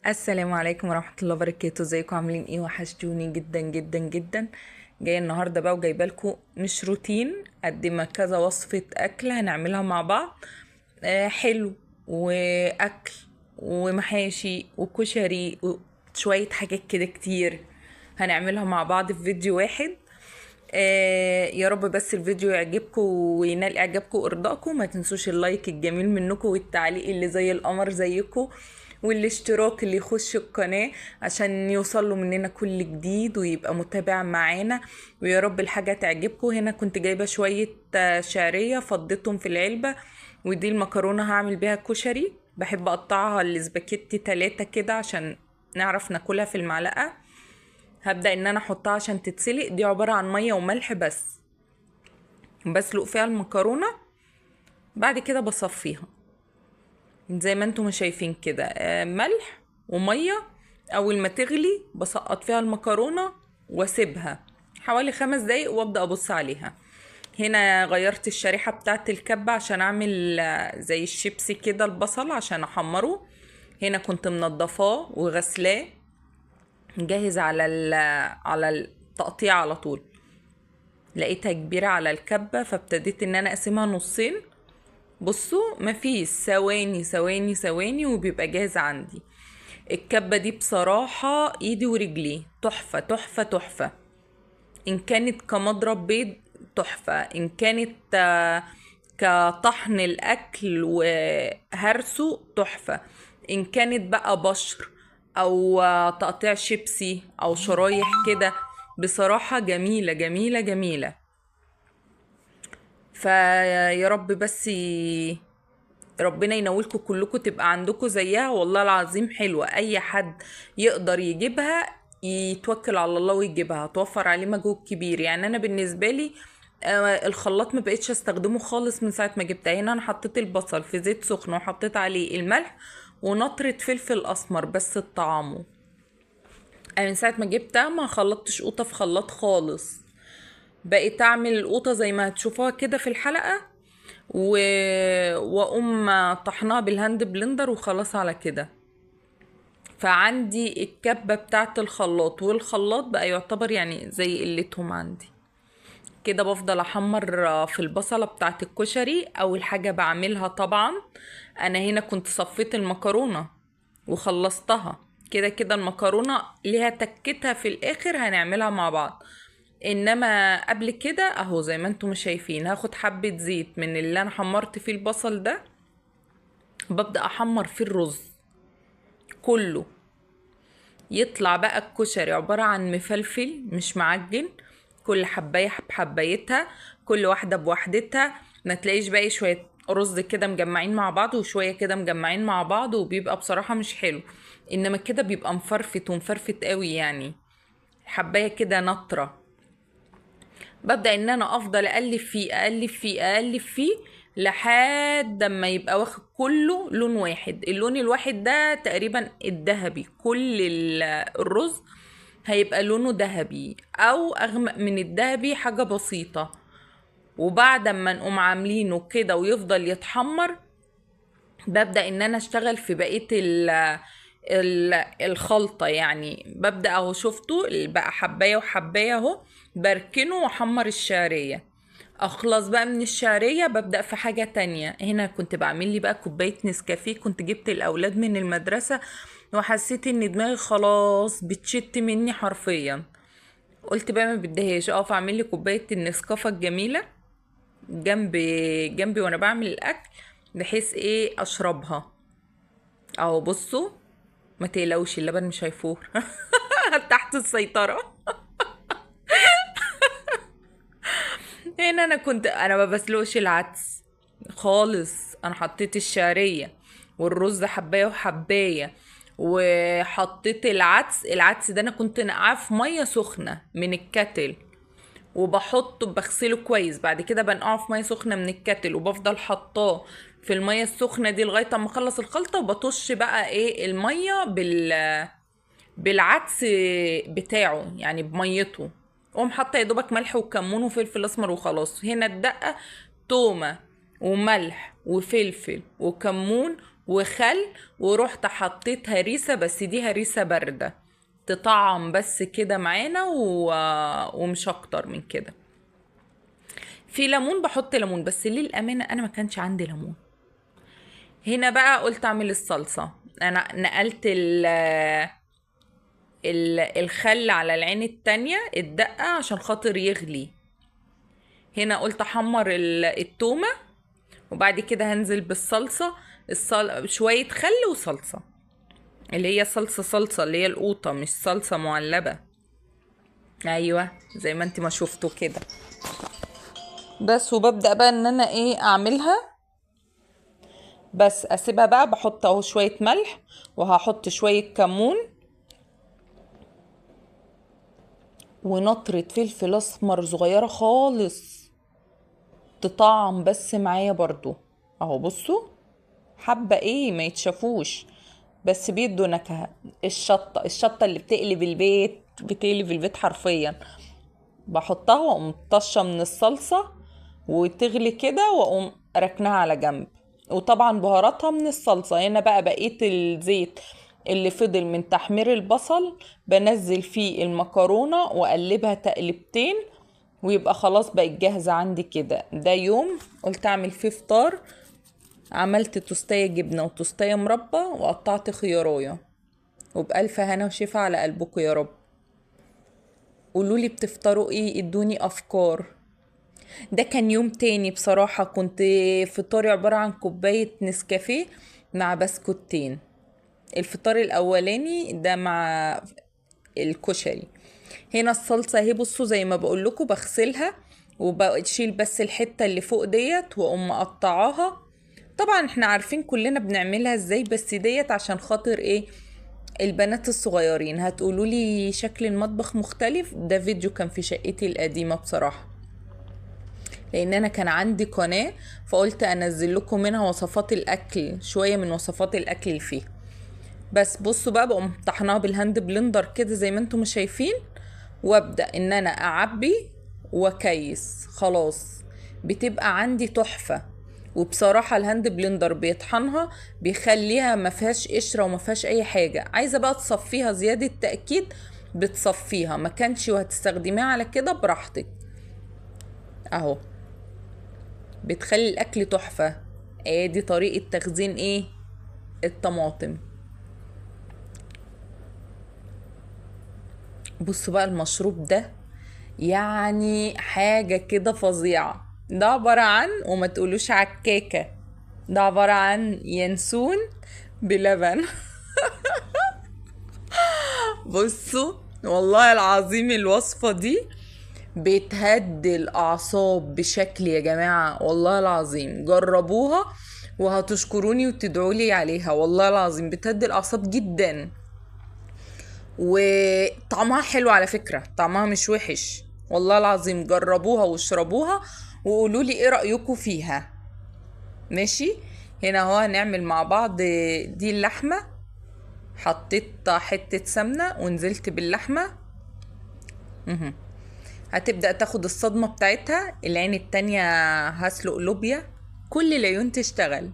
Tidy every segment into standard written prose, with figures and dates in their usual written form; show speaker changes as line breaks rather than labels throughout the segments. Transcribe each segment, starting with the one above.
السلام عليكم ورحمة الله وبركاته. ازيكم عاملين ايه؟ وحشتوني جدا جدا جدا. جاية النهاردة بقى وجايبه لكم مش روتين قد ما كذا وصفة اكل هنعملها مع بعض. حلو واكل ومحاشي وكشري وشوية حاجات كده كتير هنعملها مع بعض في فيديو واحد. يا رب بس الفيديو يعجبكم وينال اعجابكم وارضائكم. ما تنسوش ال like الجميل منكم والتعليق اللي زي القمر زيكم والاشتراك اللي يخش القناة عشان يوصل له مننا كل جديد ويبقى متابع معانا، ويا رب الحاجة تعجبكم. هنا كنت جايبة شوية شعرية فضيتهم في العلبة، ودي المكرونة هعمل بيها كشري. بحب اقطعها الاسباجيتي 3 كده عشان نعرف ناكلها في المعلقة. هبدأ ان انا احطها عشان تتسلق. دي عبارة عن مية وملح بس، بسلق فيها المكرونة، بعد كده بصفيها زي ما انتم شايفين كده. ملح ومية. اول ما تغلي بسقط فيها المكرونة واسيبها حوالي 5 دقايق وابدأ ابص عليها. هنا غيرت الشريحة بتاعت الكبة عشان اعمل زي الشيبسي كده البصل عشان احمره. هنا كنت منضفاه وغسلاه جاهز على التقطيع على طول. لقيتها كبيرة على الكبة فابتديت ان انا اقسمها نصين. بصوا مفيش ثواني ثواني ثواني وبيبقى جاهز عندي. الكبة دي بصراحة ايدي ورجلي تحفة تحفة تحفة. ان كانت كمضرب بيض تحفة، ان كانت كطحن الاكل وهرسه تحفة، ان كانت بقى بشر او تقطيع شيبسي او شرايح كده، بصراحة جميلة جميلة جميلة. فيا رب بس ربنا ينولكم كلكم تبقى عندكم زيها، والله العظيم حلوة. اي حد يقدر يجيبها يتوكل على الله ويجيبها، توفر عليه مجهود كبير. انا بالنسبة لي الخلاط ما بقتش استخدمه خالص من ساعة ما جبتها. هنا انا حطيت البصل في زيت سخن وحطيت عليه الملح ونطرة فلفل اسمر بس طعمه. انا من ساعة ما جبتها ما خلطتش قوطة في خلاط خالص، بقيت اعمل القوطة زي ما هتشوفوها كده في الحلقة واقوم طحناها بال hand blender وخلاص على كده. فعندي الكبة بتاعت الخلاط والخلاط بقى يعتبر زي قلتهم عندي كده. بفضل احمر في البصلة بتاعت الكشري. اول حاجة بعملها طبعا انا هنا كنت صفيت المكرونة وخلصتها كده كده. المكرونة ليها تكتها في الاخر هنعملها مع بعض، انما قبل كده اهو زي ما انتم شايفين هاخد حبة زيت من اللي انا حمرت فيه البصل ده، ببدأ احمر فيه الرز كله. يطلع بقى الكشري عبارة عن مفلفل مش معجن، كل حباية بحبايتها، كل واحدة بوحدتها. ما تلاقيش بقى شوية رز كده مجمعين مع بعض وشوية كده مجمعين مع بعض، وبيبقى بصراحة مش حلو. انما كده بيبقى مفرفت ومفرفت قوي، حباية كده نطرة. ببدأ ان انا افضل اقلب فيه اقلب فيه اقلب فيه لحد ما يبقى واخد كله لون واحد. اللون الواحد ده تقريبا الذهبي، كل الرز هيبقى لونه ذهبي او اغمق من الذهبي حاجة بسيطة. وبعد ما نقوم عاملينه كده ويفضل يتحمر، ببدأ ان انا اشتغل في بقية الخلطة. ببدأ اهو شفتوا بقى حباية وحباية اهو، بركنه واحمر الشعرية. اخلص بقى من الشعرية ببدأ في حاجة تانية. هنا كنت بعمل لي بقى كوباية نسكافيه، كنت جبت الاولاد من المدرسة وحسيت ان دماغي خلاص بتشت مني حرفيا، قلت بقى ما بديهاش اقف اعمل لي كوباية النسكافيه الجميلة جنبي وانا بعمل الاكل، بحيث اشربها. اهو بصوا ما تقلقوش اللبن مش هيفور تحت السيطرة. هنا انا ما بسلقش العدس خالص، انا حطيت الشعرية والرز حباية وحباية، وحطيت العدس. العدس ده انا كنت نقعاه في مية سخنة من الكتل، وبحطه بغسله كويس، بعد كده بنقعه في مية سخنة من الكتل، وبفضل حطاه في المية السخنة دي لغاية اما اخلص الخلطة، وبطش بقى المية بالعدس بتاعه، يعني بميته. اقوم حاطه يا دوبك ملح وكمون وفلفل اسمر وخلاص. هنا الدقه تومه وملح وفلفل وكمون وخل، ورحت حطيت هريسة، بس دي هريسة باردة تطعم بس كده معانا ومش اكتر من كده. في ليمون بحط ليمون، بس للأمانة انا ما كانش عندي ليمون. هنا بقى قلت اعمل الصلصة. انا نقلت الخل على العين التانية الدقة عشان خاطر يغلي. هنا قلت احمر التومة، وبعد كده هنزل بالصلصة، شوية خل وصلصة، اللي هي صلصة اللي هي القوطة، مش صلصة معلبة. ايوه زي ما انت ما شفتوا كده بس. وببدأ بقى ان انا ايه اعملها، بس اسيبها بقى. بحط اهو شوية ملح، وهحط شوية كمون، ونطرة فلفل اسمر صغيرة خالص تطعم بس معايا برضو اهو. بصوا حبة ايه ما يتشافوش، بس بيدوا نكهة. الشطة اللي بتقلب البيت، بتقلب البيت حرفيا. بحطها واقوم طشه من الصلصة وتغلي كده، واقوم ركنها على جنب، وطبعا بهاراتها من الصلصة. هنا بقى بقية الزيت اللي فضل من تحمير البصل بنزل فيه المكرونة واقلبها تقلبتين، ويبقى خلاص بقت جاهزة عندي كده. ده يوم قلت اعمل فيه فطار، عملت توستاية جبنة وتوستاية مربى، وقطعت خيارايه. وبألف هنا وشفا على قلبكم يا رب. قولولي بتفطروا ايه، ادوني افكار. ده كان يوم تاني بصراحة، كنت فطاري عبارة عن كوباية نسكافيه مع بسكوتين. الفطار الاولاني ده مع الكشري. هنا الصلصة اهي، بصوا زي ما بقول لكم بغسلها وبشيل بس الحتة اللي فوق ديت واقوم مقطعاها. طبعا احنا عارفين كلنا بنعملها ازاي، بس ديت عشان خاطر ايه البنات الصغيرين. هتقولوا لي شكل المطبخ مختلف، ده فيديو كان في شقتي القديمة بصراحة، لان انا كان عندي قناة فقلت انزل لكم منها وصفات الاكل، شوية من وصفات الاكل اللي فيها. بس بصوا بقى بقوم طحناها بال hand blender كده زي ما انتم شايفين، وابدا ان انا اعبي واكيس، خلاص بتبقى عندي تحفة. وبصراحة ال hand blender بيطحنها بيخليها ما فيهاش قشرة وما فيهاش اي حاجة. عايزة بقى تصفيها زيادة تأكيد بتصفيها، ما كانش وهتستخدميها على كده براحتك اهو، بتخلي الاكل تحفة. ادي طريقة تخزين ايه الطماطم. بصوا بقى المشروب ده يعني حاجة كده فظيعة. ده عبارة عن، وما تقولوش عكاكة، ده عبارة عن ينسون بلبن. بصوا والله العظيم الوصفة دي بتهدي الأعصاب بشكل يا جماعة، والله العظيم جربوها وهتشكروني وتدعولي عليها. والله العظيم بتهدي الأعصاب جدا، وطعمها حلو على فكرة، طعمها مش وحش والله العظيم. جربوها واشربوها وقولوا لي ايه رأيكم فيها. ماشي، هنا اهو هنعمل مع بعض دي اللحمة. حطيت حتة سمنة ونزلت باللحمة. هتبدأ تاخد الصدمة بتاعتها. العين التانية هسلق لوبيا، كل العيون تشتغل،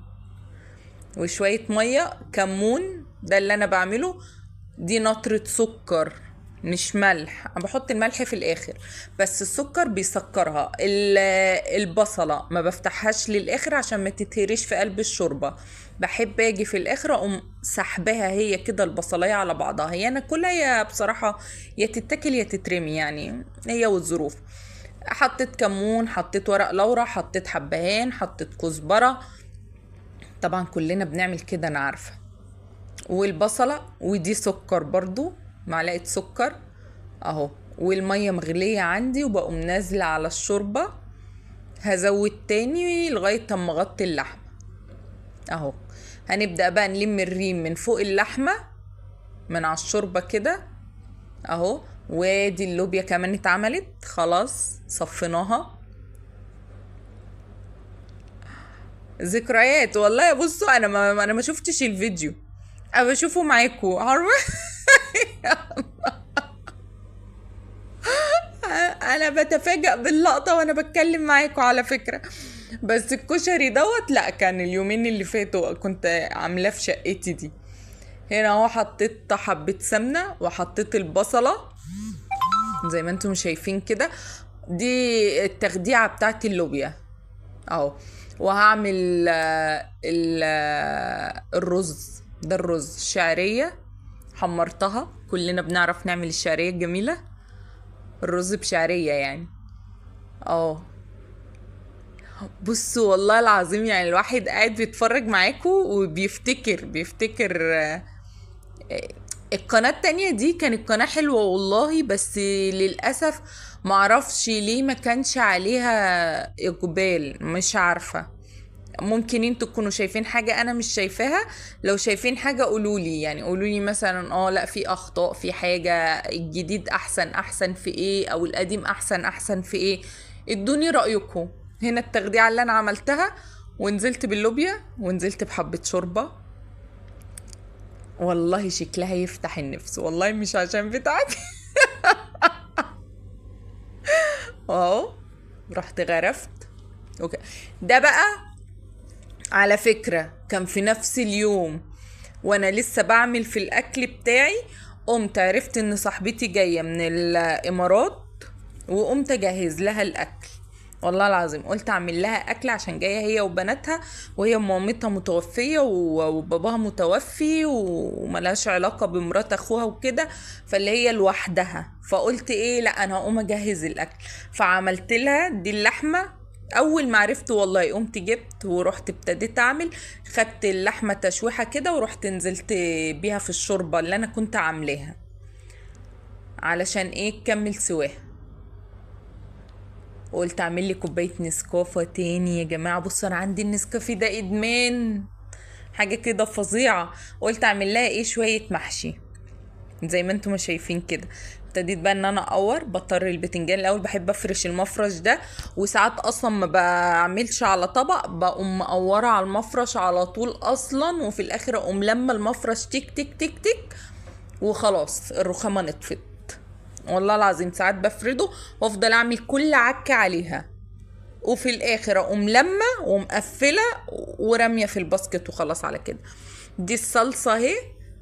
وشوية مية، كمون، ده اللي انا بعمله. دي نطرة سكر مش ملح، انا بحط الملح في الاخر بس السكر بيسكرها. البصلة ما بفتحهاش للاخر عشان ما تتهريش في قلب الشوربة، بحب اجي في الاخر اقوم سحبها هي كده البصلاية على بعضها. هي انا كلها يا بصراحة يا تتاكل يا تترمي، يعني هي والظروف. حطيت كمون، حطيت ورق لورا، حطيت حبهان، حطيت كزبرة، طبعا كلنا بنعمل كده انا عارفة. والبصلة، ودي سكر برضو، معلقة سكر اهو. والمية مغلية عندي، وبقوم نازلة على الشوربة. هزود تاني لغاية اما اغطي اللحمة اهو. هنبدأ بقى نلم الريم من فوق اللحمة من على الشوربة كده اهو. وادي اللوبيا كمان اتعملت خلاص، صفيناها. ذكريات والله. بصوا انا ما شفتش الفيديو، انا بشوفه معاكم عارفه. انا بتفاجأ باللقطة وانا بتكلم معاكم على فكرة. بس الكشري دوت لا، كان اليومين اللي فاتوا كنت عاملاه في شقتي دي. هنا اهو حطيت حبة سمنة وحطيت البصلة زي ما انتم شايفين كده، دي التخديعة بتاعت اللوبيا اهو. وهعمل الرز ده، الرز الشعرية حمرتها، كلنا بنعرف نعمل الشعرية الجميلة، الرز بشعرية يعني اهو. بصوا والله العظيم يعني الواحد قاعد بيتفرج معاكم وبيفتكر بيفتكر القناة التانية دي كانت قناة حلوة والله، بس للأسف معرفش ليه ما كانش عليها إقبال، مش عارفة. ممكن انتوا تكونوا شايفين حاجة انا مش شايفاها، لو شايفين حاجة قولولي، يعني قولولي مثلا لا في اخطاء في حاجة، الجديد احسن احسن في ايه، او القديم احسن احسن في ايه، ادوني رأيكم. هنا التخديعة اللي انا عملتها، ونزلت باللوبيا ونزلت بحبة شوربة، والله شكلها يفتح النفس، والله مش عشان بتاعتي. اهو رحت غرفت. okay ده بقى على فكرة كان في نفس اليوم وانا لسه بعمل في الاكل بتاعي، قمت عرفت ان صاحبتي جاية من الامارات، وقمت اجهز لها الاكل. والله العظيم قلت اعمل لها اكل عشان جاية هي وبناتها، وهي مامتها متوفيه وباباها متوفي وملهاش علاقة بمرات اخوها وكده، فاللي هي لوحدها. فقلت ايه، لا انا هقوم اجهز الاكل. فعملت لها دي اللحمة. اول ما عرفت والله قمت جبت ورحت ابتديت اعمل، خدت اللحمة تشويحه كده ورحت نزلت بيها في الشوربة اللي انا كنت عاملاها علشان ايه تكمل سواها. وقلت اعمل لي كوباية نسكافه تاني يا جماعة. بصوا انا عندي النسكافيه ده ادمان، حاجة كده فظيعة. قلت اعمل لها ايه، شوية محشي زي ما انتم شايفين كده. ابتديت بقى ان انا اقور بطر البتنجان الاول، بحب افرش المفرش ده، وساعات اصلا ما بعملش على طبق، بقوم مقوره على المفرش على طول اصلا، وفي الاخر اقوم لما المفرش تك تك تك تك وخلاص الرخامه نطفت. والله العظيم ساعات بفرده وافضل اعمل كل عكه عليها، وفي الاخر اقوم لما ومقفله وراميه في ال basket وخلاص على كده. دي الصلصه اهي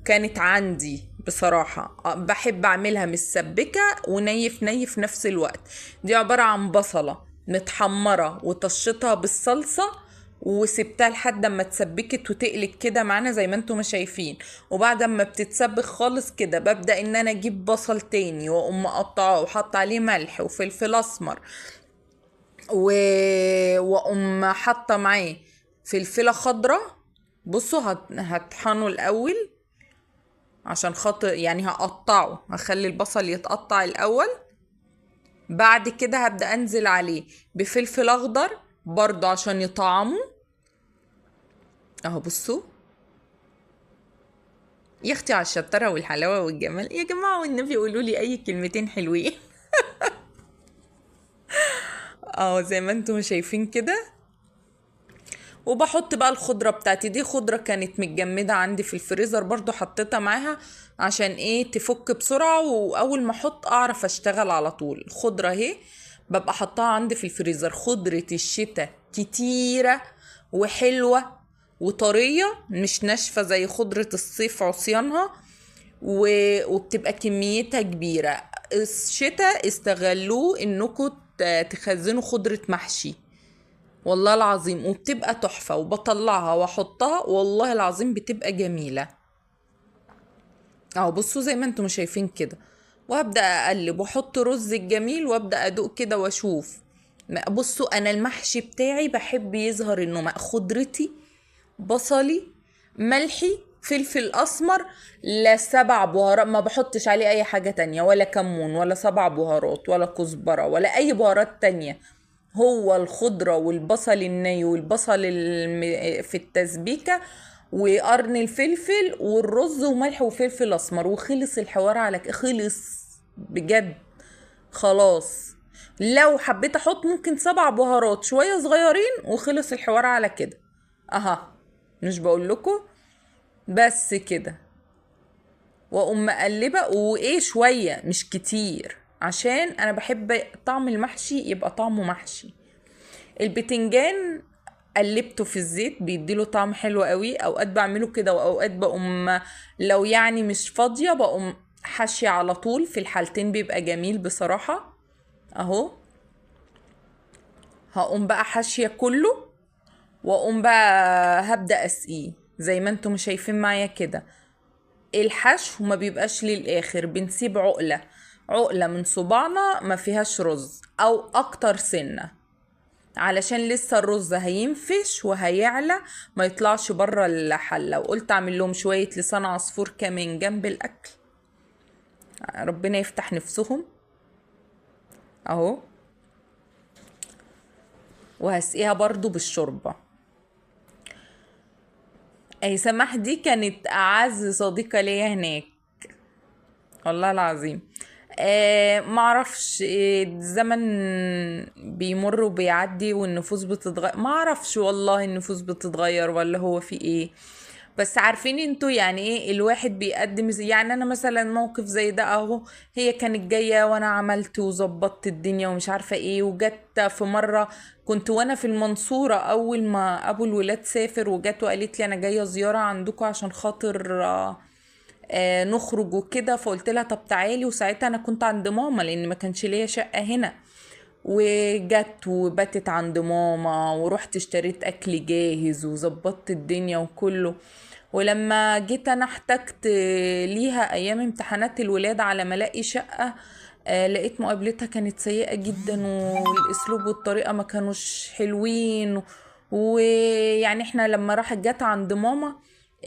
كانت عندي بصراحة، بحب اعملها مسبكه ونيف نيف نفس الوقت. دي عبارة عن بصله متحمره وطشتها بالصلصه وسبتها لحد ما تسبكت وتقلت كده معانا زي ما انتم شايفين. وبعد ما بتتسبك خالص كده ببدأ ان انا اجيب بصل تاني واقوم مقطعاه وحط عليه ملح وفلفل اسمر واقوم حاطه معاه فلفله خضراء. بصوا هطحنه الاول عشان خاطر يعني هقطعه، هخلي البصل يتقطع الاول، بعد كده هبدأ انزل عليه بفلفل اخضر برضو عشان يطعموا اهو. بصوا يا اختي على الشطارة والحلاوه والجمال يا جماعة، والنبي قولوا لي اي كلمتين حلوين. اهو زي ما انتم شايفين كده. وبحط بقى الخضرة بتاعتي دي، خضرة كانت متجمده عندي في الفريزر برضو حطيتها معاها عشان ايه تفك بسرعة، واول ما احط اعرف اشتغل على طول. الخضرة اهي ببقى حطاها عندي في الفريزر. خضرة الشتاء كتيرة وحلوة وطرية، مش ناشفة زي خضرة الصيف عصيانها، وبتبقى كميتها كبيرة. الشتاء استغلوه انكم تخزنوا خضرة محشي والله العظيم، وبتبقى تحفة. وبطلعها واحطها والله العظيم بتبقى جميلة اهو. بصوا زي ما انتم شايفين كده. وابدا اقلب واحط رز الجميل وابدا ادوق كده واشوف. بصوا انا المحشي بتاعي بحب يظهر انه خضرتي، بصلي، ملحي، فلفل اسمر، لا 7 بهارات، ما بحطش عليه اي حاجة تانية، ولا كمون ولا 7 بهارات ولا كزبره ولا اي بهارات تانية. هو الخضرة والبصل الني والبصل في التسبيكه وقرن الفلفل والرز وملح وفلفل اسمر، وخلص الحوار على كده، خلص بجد خلاص. لو حبيت احط ممكن 7 بهارات شوية صغيرين وخلص الحوار على كده. اها مش بقول لكم بس كده. واقوم مقلبه وايه شوية مش كتير، عشان انا بحب طعم المحشي يبقى طعمه محشي. البتنجان قلبته في الزيت بيديله طعم حلو قوي. اوقات بعمله كده، واوقات بقوم لو يعني مش فاضية بقوم حشي على طول. في الحالتين بيبقى جميل بصراحة. اهو هقوم بقى حاشية كله، واقوم بقى هبدأ اسقيه زي ما انتم شايفين معايا كده. الحشو ما بيبقاش للاخر، بنسيب عقلة عقلة من صباعنا ما فيهاش رز او اكتر سنة، علشان لسه الرز هينفش وهيعلى ما يطلعش بره الحلة. وقلت اعمل لهم شوية لسان عصفور كمان جنب الاكل، ربنا يفتح نفسهم اهو. وهسقيها برضو بالشوربة. اي سماح دي كانت اعز صديقة ليا هناك والله العظيم. معرفش الزمن بيمر وبيعدي والنفوس بتتغير، معرفش والله النفوس بتتغير ولا هو في ايه. بس عارفين انتوا يعني ايه الواحد بيقدم يعني انا مثلا موقف زي ده اهو، هي كانت جاية وانا عملت وظبطت الدنيا ومش عارفة ايه، وجت في مرة كنت وانا في المنصورة اول ما ابو الولاد سافر، وجت وقالت لي انا جاية زيارة عندكم عشان خاطر نخرج وكده. فقلت لها طب تعالي، وساعتها انا كنت عند ماما لان ما كانش ليا شقة هنا، وجت وباتت عند ماما، ورحت اشتريت اكل جاهز وظبطت الدنيا وكله. ولما جيت انا احتجت ليها ايام امتحانات الولاد على ما الاقي شقة، لقيت مقابلتها كانت سيئة جدا، والاسلوب والطريقة ما كانوش حلوين. ويعني احنا لما راحت جت عند ماما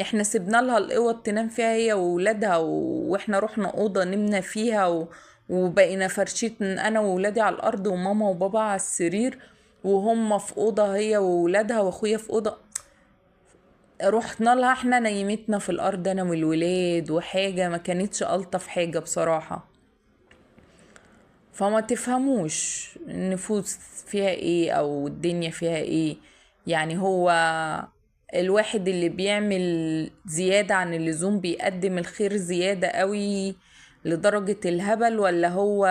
احنا سيبنا لها الاوض تنام فيها هي وولادها، واحنا رحنا اوضة نمنا فيها، وبقينا فرشين انا وولادي على الارض وماما وبابا على السرير، وهم في اوضة هي وولادها واخويا في اوضة. رحنا لها احنا نيمتنا في الارض انا والولاد، وحاجه ما كانتش الطف حاجة بصراحة. فما تفهموش النفوس فيها ايه او الدنيا فيها ايه. يعني هو الواحد اللي بيعمل زيادة عن اللزوم بيقدم الخير زيادة قوي لدرجة الهبل، ولا هو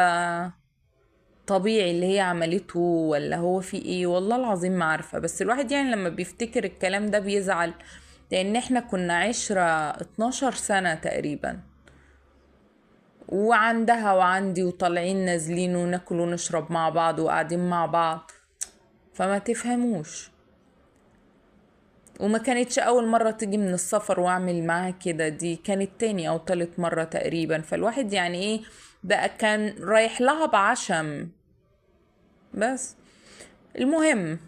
طبيعي اللي هي عملته، ولا هو في ايه؟ والله العظيم ما عارفة. بس الواحد يعني لما بيفتكر الكلام ده بيزعل، لان احنا كنا عشرة 12 سنة تقريبا، وعندها وعندي، وطالعين نازلين وناكل ونشرب مع بعض وقاعدين مع بعض، فما تفهموش. وما كانتش اول مرة تيجي من السفر واعمل معاها كده، دي كانت تاني او تالت مرة تقريبا. فالواحد يعني ايه بقى كان رايح لها بعشم. بس المهم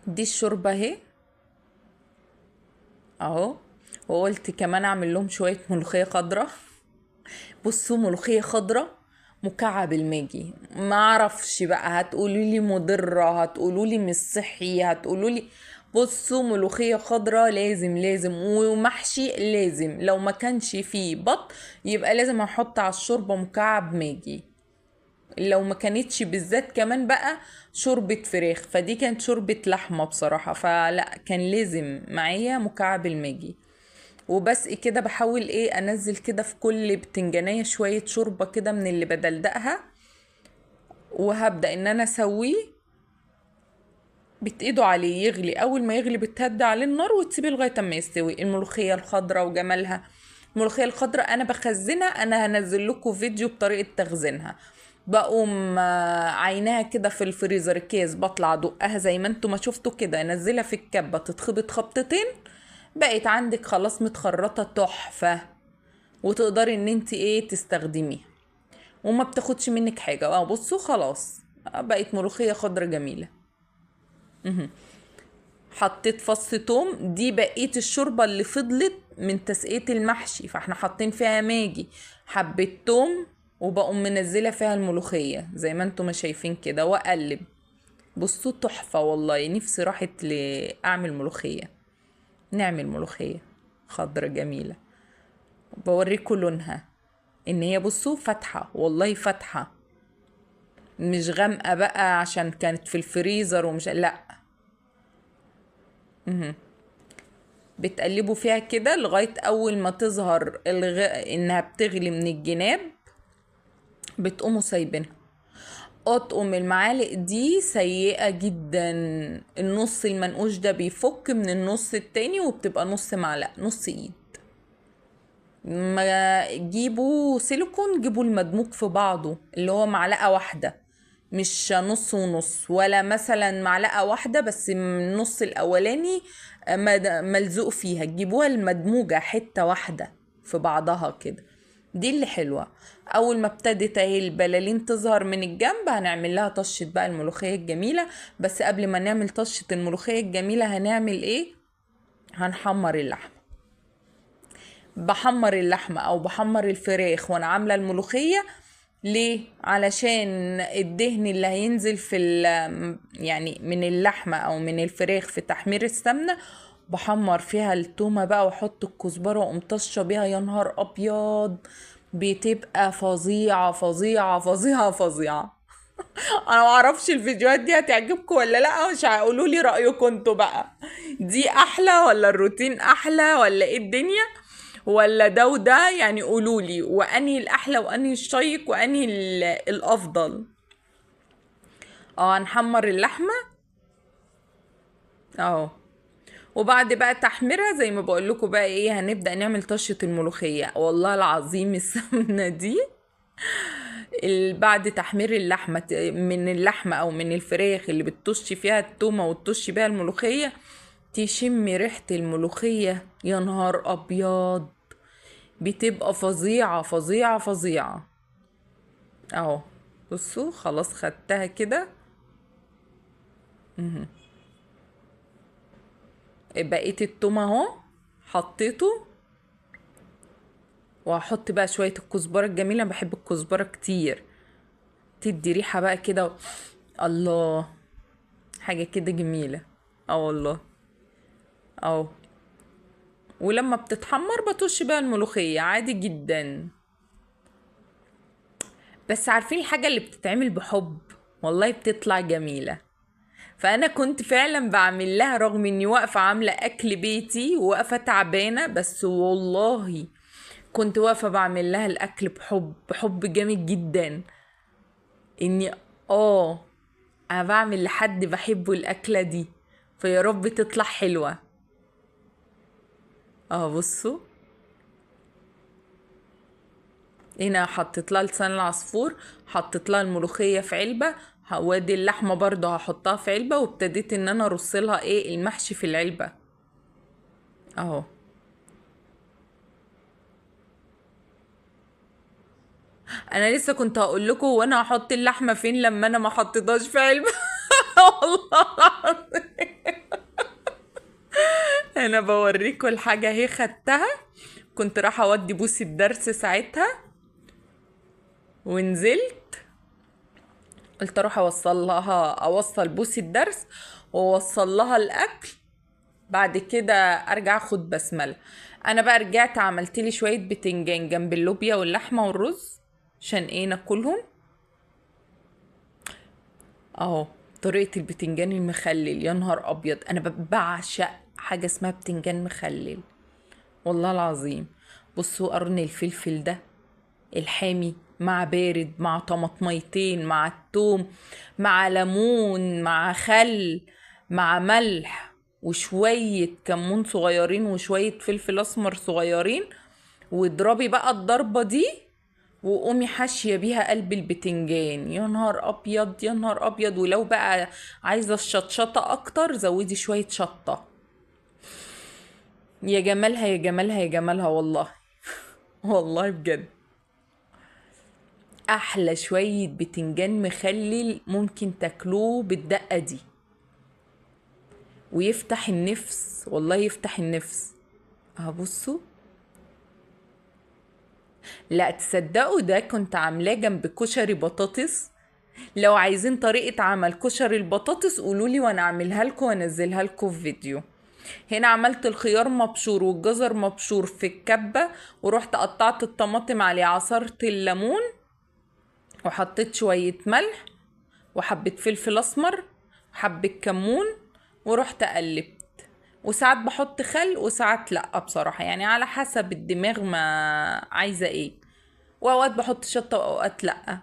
دي الشوربة اهي اهو. وقلت كمان اعمل لهم شوية ملوخية خضراء. بصوا ملوخية خضراء مكعب الماجي، ما اعرفش بقى هتقولوا لي مضرة، هتقولوا لي مش صحي، هتقولوا لي بصوا ملوخية خضراء لازم لازم، ومحشي لازم، لو ما كانش فيه بط يبقى لازم احط على الشوربة مكعب ماجي، لو ما كانتش بالذات كمان بقى شوربة فراخ، فدي كانت شوربة لحمة بصراحة، فلا كان لازم معايا مكعب الماجي. وبس كده بحاول ايه انزل كده في كل بتنجانية شوية شوربة كده من اللي بدلدقها، وهبدأ ان انا اسويه. بتقيدوا عليه يغلي، اول ما يغلي بتهدي عليه النار وتسيبيه لغاية اما يستوي. الملوخية الخضراء وجمالها، الملوخية الخضراء انا بخزنها، انا هنزل لكم فيديو بطريقة تخزينها. بقوم عيناها كده في الفريزر كيس، بطلع ادقها زي ما انتم ما شفتوا كده، انزلها في الكبه تتخبط خبطتين، بقت عندك خلاص متخرطه تحفة، وتقدري ان انت ايه تستخدميها وما بتاخدش منك حاجة. بصوا خلاص بقت ملوخية خضراء جميلة. حطيت فص توم، دي بقية الشوربة اللي فضلت من تسقيه المحشي، فاحنا حاطين فيها ماجي، حبه توم، وبقوم منزله فيها الملوخية زي ما انتم ما شايفين كده، واقلب. بصوا تحفة والله، نفسي راحت لاعمل ملوخية، نعمل ملوخية خضرة جميلة. بوريكم لونها ان هي بصوا فاتحة، والله فاتحة، مش غامقه بقى عشان كانت في الفريزر ومش لا. بتقلبوا فيها كده لغاية اول ما تظهر انها بتغلي من الجناب، بتقوموا سايبينها. اطقم المعالق دي سيئة جدا، النص المنقوش ده بيفك من النص التاني وبتبقى نص معلقة نص ايد. ما جيبوا سيليكون، جيبوا المدموج في بعضه اللي هو معلقة واحدة، مش نص ونص، ولا مثلا معلقة واحدة بس النص الأولاني ملزوق فيها. تجيبوها المدموجة حتة واحدة في بعضها كده، دي اللي حلوة. أول ما ابتدت اهي البلالين تظهر من الجنب هنعمل لها طشة بقى الملوخية الجميلة. بس قبل ما نعمل طشة الملوخية الجميلة هنعمل ايه؟ هنحمر اللحمة. بحمر اللحمة او بحمر الفراخ وانا عاملة الملوخية ليه؟ علشان الدهن اللي هينزل في يعني من اللحمة او من الفراخ في تحمير السمنة، بحمر فيها التومة بقى واحط الكزبرة واقوم طشة بيها. يا نهار ابيض، بتبقى فظيعة فظيعة فظيعة فظيعة. انا ما اعرفش الفيديوهات دي هتعجبكم ولا لا، مش هيقولوا لي رأيكم انتوا بقى، دي احلى ولا الروتين احلى ولا ايه الدنيا ولا ده وده؟ يعني قولوا لي وانهي الاحلى وانهي الشيق وانهي الافضل. هنحمر اللحمة اهو، وبعد بقى تحميرها زي ما بقول لكم بقى ايه، هنبدأ نعمل طشة الملوخية. والله العظيم السمنة دي بعد تحمير اللحمة من اللحمة او من الفراخ اللي بتطشي فيها التومة وتطشي بيها الملوخية، تشمي ريحة الملوخية يا نهار ابيض، بتبقى فظيعة فظيعة فظيعة. اهو بصوا خلاص خدتها كده. بقيت التومة اهو حطيته، وهحط بقى شوية الكزبرة الجميلة. انا بحب الكزبرة كتير، تدي ريحة بقى كده، الله، حاجة كده جميلة. والله اهو. ولما بتتحمر بطش بقى الملوخية عادي جدا. بس عارفين الحاجة اللي بتتعمل بحب والله بتطلع جميلة. فأنا كنت فعلا بعمل لها رغم اني واقفة عاملة أكل بيتي وواقفة تعبانة، بس والله كنت واقفة بعمل لها الأكل بحب، بحب جامد جدا. اني أنا بعمل لحد بحبه الأكلة دي، فيا رب تطلع حلوة. بصوا هنا حطيت لها لسان العصفور، حطيت لها الملوخية في علبة، وادي اللحمة برضه هحطها في علبة، وابتديت ان انا ارص لها ايه المحشي في العلبة اهو. انا لسه كنت هقول لكم وانا هحط اللحمة فين لما انا ما حطيتهاش في علبة. والله العظيم انا بوريكم الحاجة اهي، خدتها كنت رايحة اودي بوسي الدرس ساعتها، ونزلت قلت اروح اوصل بوسي الدرس واوصل لها الاكل، بعد كده ارجع اخد بسملة. انا بقى رجعت عملت لي شوية بتنجان جنب اللوبيا واللحمة والرز عشان ايه ناكلهم اهو. طريقه البتنجان المخلل، يا نهار ابيض، انا بعشق حاجة اسمها بتنجان مخلل والله العظيم. بصوا قرن الفلفل ده الحامي مع بارد مع طماطميتين مع الثوم مع ليمون مع خل مع ملح وشوية كمون صغيرين وشوية فلفل اسمر صغيرين، واضربي بقى الضربة دي وقومي حاشية بيها قلب البتنجان. يا نهار ابيض يا نهار ابيض. ولو بقى عايزه الشطشطه اكتر زودي شوية شطه. يا جمالها يا جمالها يا جمالها والله. والله بجد احلى شوية بتنجان مخلل ممكن تاكلوه بالدقه دي، ويفتح النفس والله، يفتح النفس. اهو بصوا، لا تصدقوا ده كنت عاملاه جنب كشري بطاطس. لو عايزين طريقة عمل كشري البطاطس قولولي وانا اعملها لكم وانزلها لكم في فيديو. هنا عملت الخيار مبشور والجزر مبشور في الكبة، ورحت قطعت الطماطم عليه، عصرت الليمون وحطيت شوية ملح وحبة فلفل اسمر وحبة كمون، ورحت قلبت. وساعات بحط خل وساعات لا بصراحة، يعني على حسب الدماغ ما عايزة ايه. واوقات بحط شطة واوقات لا.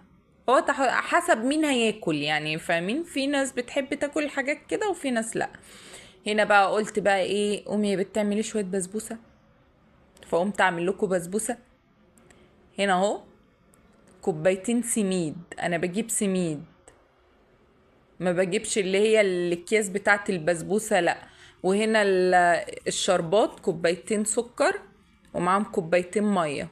هو حسب مين هياكل يعني، فاهمين؟ في ناس بتحب تاكل حاجات كده وفي ناس لا. هنا بقى قلت بقى ايه، قومي يا بنت اعملي شوية بسبوسه، فقمت اعمل لكم بسبوسه. هنا اهو كوبايتين سميد، انا بجيب سميد، ما بجيبش اللي هي الاكياس بتاعت البسبوسه لا. وهنا الشربات كوبايتين سكر ومعاهم كوبايتين مية.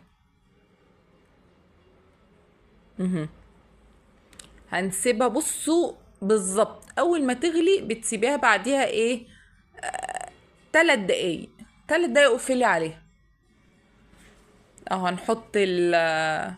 هنسيبها بصوا بالظبط اول ما تغلي بتسيبيها بعديها ايه 3 دقايق، 3 دقايق اقفلي عليها. اهو هنحط ال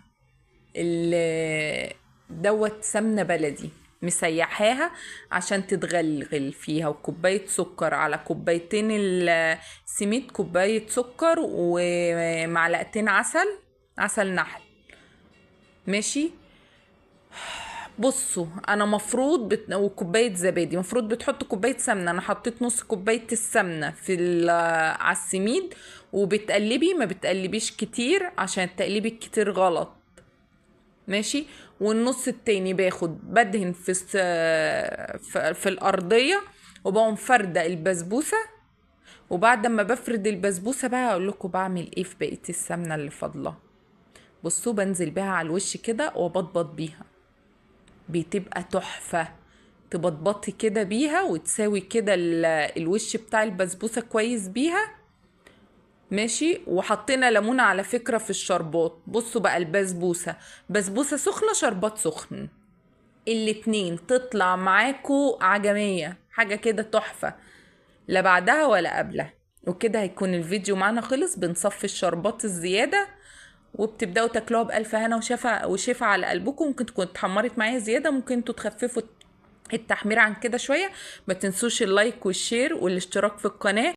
دوت سمنه بلدي مسيحاها عشان تتغلغل فيها، وكوبايه سكر على كوبايتين السميد، كوباية سكر ومعلقتين عسل، عسل نحل. ماشي. بصوا انا مفروض وكوبايه زبادي، مفروض بتحط كوباية سمنه، انا حطيت نص كوباية السمنة في على السميد، وبتقلبي، ما بتقلبيش كتير عشان التقليب الكتير غلط. ماشي. والنص التاني باخد بدهن في الارضية، وبقوم فرده البسبوسه. وبعد ما بفرد البسبوسه بقى اقول لكم بعمل ايه في بقية السمنة اللي فاضلة. بصوا بنزل بيها على الوش كده وبطبط بيها، بتبقى تحفة. تبطبطي كده بيها وتساوي كده الوش بتاع البسبوسه كويس بيها. ماشي. وحطينا ليمونه على فكرة في الشربات. بصوا بقى البسبوسه، بسبوسه سخنة شربات سخن، الاتنين تطلع معاكو عجميه، حاجة كده تحفة، لا بعدها ولا قبلها. وكده هيكون الفيديو معانا خلص. بنصفي الشربات الزيادة وبتبداوا تاكلوها بالف هنا وشفا وشفا على قلبكم. ممكن تكون اتحمرت معايا زيادة، ممكن انتوا تخففوا التحمير عن كده شوية. ما تنسوش ال like وال share والاشتراك في القناة.